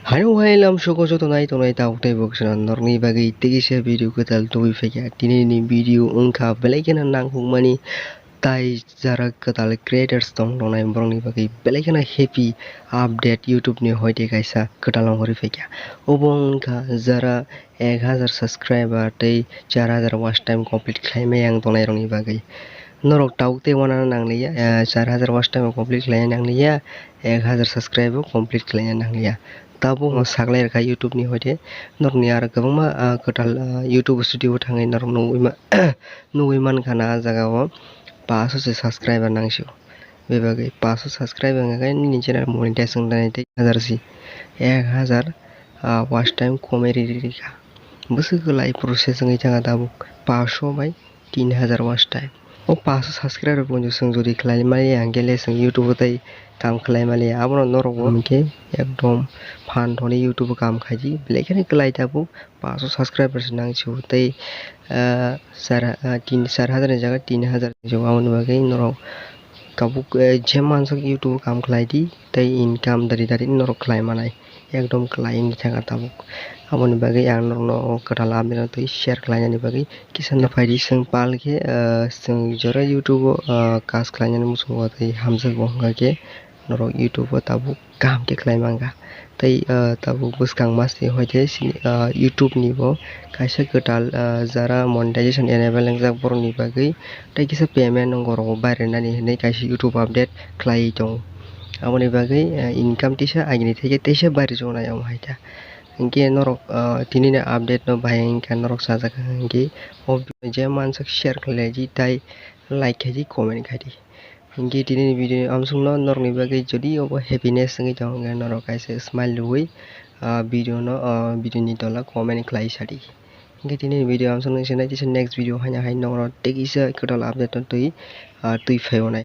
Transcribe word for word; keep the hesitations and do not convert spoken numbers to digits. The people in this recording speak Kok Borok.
Haino hai lam sugo joto nai tongnai tabuk tei bo kheno norokni bagwi tei kisa video kwtal tubui phaikha. Tini ni video wngkha belai kheno nangkukmani tai jara kwtal creators tong tongnai borokni bagwi belai kheno happy update YouTube ni hoite kaisa kwtal ongkhorwi phaikha. Obo wngkha jara ek hajar subscriber tei char hajar watch time complete khlaimaya wng tongnai rokni bagwi. Norok tabuk tei uanana nangliya, eh, char hajar watch time complete khlaina nangliya, ek hajar subscribe complete khlaina nangliya. Tabuk no saklai rwkha YouTube ni hoite norokni aro kwbangma, ah, kwtal, ah, YouTube studio o thangwi norok nugwi ma-, nugwi mankha na ah jaga o paso se subscriber nangsio. Bebagwi paso subscriber wngkha khe nini channel monetize wngkha tei hajar si ek hajar, ah, watch time komai riri rikha. Bwswk kwlai process wngwi thangkha tabuk paso bai tin hajar watch time. O paso subscriber rok chwng jodi khlai maliya hwnkhe le chwng YouTube o tei kam khlai maliya. Abono norok bo hwnkhe ekdom phan thoni YouTube o kam khaidi. Belai kheno kwlai tabuk paso subscriber se nang sio tei, ah, char, ah, tin, char hajar ni jaga tin hajar nang sio. Aboni bagwi norok tabuk, eh, je mansok YouTube o kam khlai di tei income dari dari norok khlai manai. Ekdom kwlai wngwi thangkha tabuk. Aboni bagwi ang norokno o kwtal update no twi share khlainani bagwi kisa no phaidi. Chwng pal khe, ah, chwng jora YouTube o, ah, kas khlainani muchungo tei hamjak bo wngkha khe norok YouTube o tabuk kaham khe khlai mankha. Tei, ah, tabuk bwskang mas ni hoite sini, ah, YouTube ni bo kaisa kwtal, ah, jara monetization enable wngjak borokni bagwi tei kisa payment wngkha rok bairwnani hinwi kaisa YouTube update khlaiwi tongo. Aboni bagwi, ah, income tisa agini theke tisa bairwkjaknai omo hai kha. Hinkhe norok, ah, tini ni update no bahai wngkha norok sajak hinkhe o video je mansok share khlai di tei like khai di comment khai di. Hinkhe tini ni video ni amsong no norok ni bagwi jodi obo happiness wngwi tongo hinkhe norok kaisa smile rwui, ah, video no, ah, video ni tola comment khlai sadi. Hinkhe tini ni video amsong no se nai tisa next video haino hai norok tei kisa kwtal update no twi, ah, twi phai o nai.